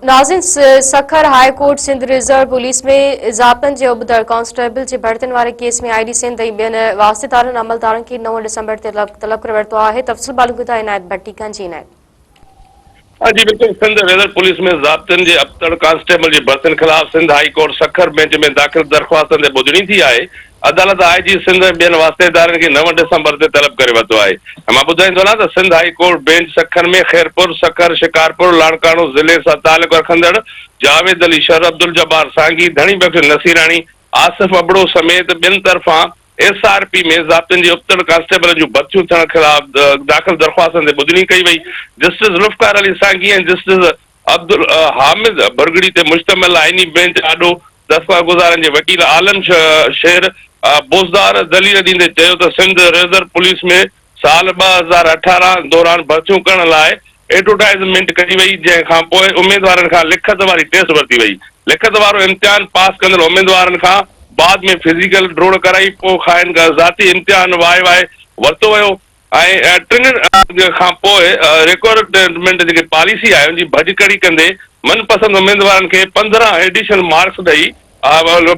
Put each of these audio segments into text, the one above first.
ناظرين Sukkur high court Sindh reserve police ۾ ضابطن جي ابتڙ ڪانسٽيبل جي ڀرتين واري ڪيس ۾ I جي سنڌ ۽ ٻين واسطيدارن عملدارن کي 9 ڊسمبر تي طلب ڪري ورتو آهي تفصيل معلوم ڪيون ٿا عنايت ڀٽي کان جي عنايت. جي بلڪل سنڌ ريزرو پوليس ۾ ضابطن جي ابتڙ ڪانسٽيبل جي ڀرتين خلاف Sindh high court Sukkur bench ۾ داخل درخواستن تي ٻڌڻي ٿي آهي عدالت آء جي سنڌ ۽ ٻين واسطيدارن کي 9 ڊسمبر تي طلب ڪري ورتو آهي ۽ مان ٻڌائيندو هلان ته Sindh high court bench Sukkur ۾ Khairpur, Sukkur, Shikarpur, Larkana ضلعي سان تعلق رکندڙ جاويد علي شر، عبدالجبار سانگي، ڌڻي بخش نصيراڻي، آصف ابڙو سميت ٻين طرفان ايس آر پي ۾ ضابطن جي ابتڙ ڪانسٽيبلن جون ڀرتيون ٿيڻ خلاف داخل درخواستن تي ٻڌڻي ڪئي وئي. جسٽس ذوالفقار علي سانگي ۽ جسٽس عبدالحامد ڀرڳڙي تي مشتمل آئيني بينچ آڏو درخواستگذارن جي وڪيل عالم شير بوزدار دليل ڏيندي چيو ته سنڌ ريزرو پوليس ۾ سال 2018 دوران ڀرتيون ڪرڻ لاء ايڊورٽائيزمينٽ ڪئي وئي جنهن کانپوء اميدوارن کان لکت واري ٽيسٽ ورتي وئي، لکت وارو امتحان پاس ڪندڙ اميدوارن کان بعد ۾ فزيڪل ڊوڙ ڪرائي پوء کانئن ذاتي امتحان وائي وائي ورتو ويو. ۽ ٽن کان پوء ريڪروٽمينٽ جيڪي پاليسي آهي ان جي ڀڃڪڙي ڪندي من پسند اميدوارن کي 15 ايڊيشنل مارڪس ڏئي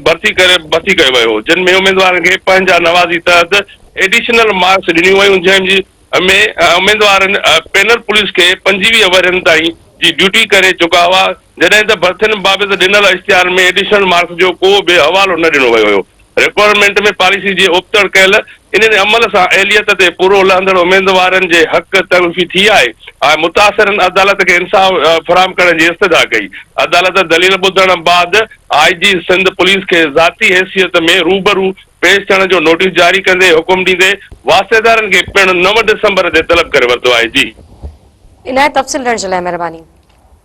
ڀرتي ڪري ڀرتي ڪيو ويو جن ۾ اميدوارن کي پنهنجا نوازي تحت ايڊيشنل مارڪس ڏنيون ويون جنهن جي ۾ اميدوارن پينل پوليس کي 25 ورهين تائين جي ڊيوٽي ڪري چڪا هئا جڏهن ته ڀرتين بابت ڏنل اشتهارن ۾ ايڊيشنل مارڪس جو ڪو به حوالو نه ڏنو ويو هيو. رڪوائرمينٽ ۾ پاليسي جي ابتڙ ڪيل انهن عمل سان اهليت تي پورو لهندڙ اميدوارن جي حق تلفي ٿي آهي ۽ متاثرن عدالت کي انصاف فراهم ڪرڻ جي استدعا ڪئي. عدالت دليل ٻڌڻ بعد آء جي سنڌ پوليس کي ذاتي حيثيت ۾ روبرو پيش ٿيڻ جو نوٽيس جاري ڪندي حڪم ڏيندي واسطيدارن کي پڻ 9 ڊسمبر تي طلب ڪري ورتو آهي. جي. عنايت تفصيل ڏيڻ جي لاء مهرباني.